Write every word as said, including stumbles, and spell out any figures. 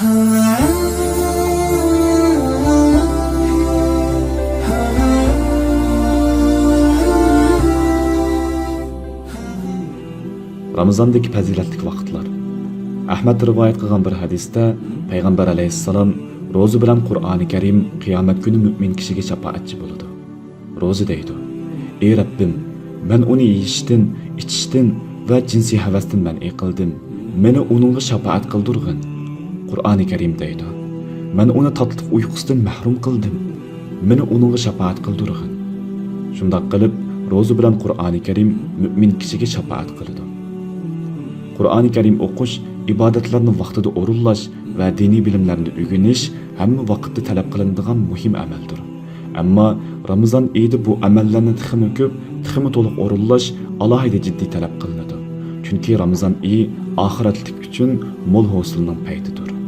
رامىزاندىكى پەزىلەتلىك ۋاقىتلار. ئەھمەد رىۋايەت قىلغان بىر ھەدىستە پەيغەمبەر ئەلەيھىسسالام، روزا بىلەن قۇرئانى كەرىم قىيامەت كۈنى مۆمىن كىشىگە شاپائەتچى بولىدۇ. روزا دەيدۇ: «ئى رەببىم، مەن ئۇنى يېيىشتىن، ئىچىشتىن ۋە جىنسىي ھەۋەستىن مەنئى قىلدىم. مېنى ئۇنىڭغا شاپائەت قىلدۇرغىن.» قۇرئانى كەرىم دەيدۇ: «مەن ئۇنى تاتلىق ئۇيقۇسىدىن مەھرۇم قىلدىم. مېنى ئۇنىڭغا شاپائەت قىلدۇرغىن.» شۇنداق قىلىپ، روزا بىلەن قۇرئانى كەرىم مۆمىن كىشىگە شاپائەت قىلىدۇ. قۇرئانى كەرىم ئوقۇش، ئىبادەتلەرنى ۋاقتىدا ئورۇنلاش ۋە دىنىي بىلىملەرنى ئۆگىنىش ھەممە ۋاقىتتا تەلەپ قىلىنىدىغان مۇھىم ئەمەلدۇر. ئەمما رامىزان ئېيىدا بۇ ئەمەللەرنى تېخىمۇ كۆپ، تېخىمۇ تولۇق ئورۇنلاش ئالاھىدە جىددىي تەلەپ قىلىنىدۇ. چۈنكى رامىزان ئېيى ئاخىرەتلىك ئۈچۈن مول ھوسۇلنىڭ پەيتىدۇر.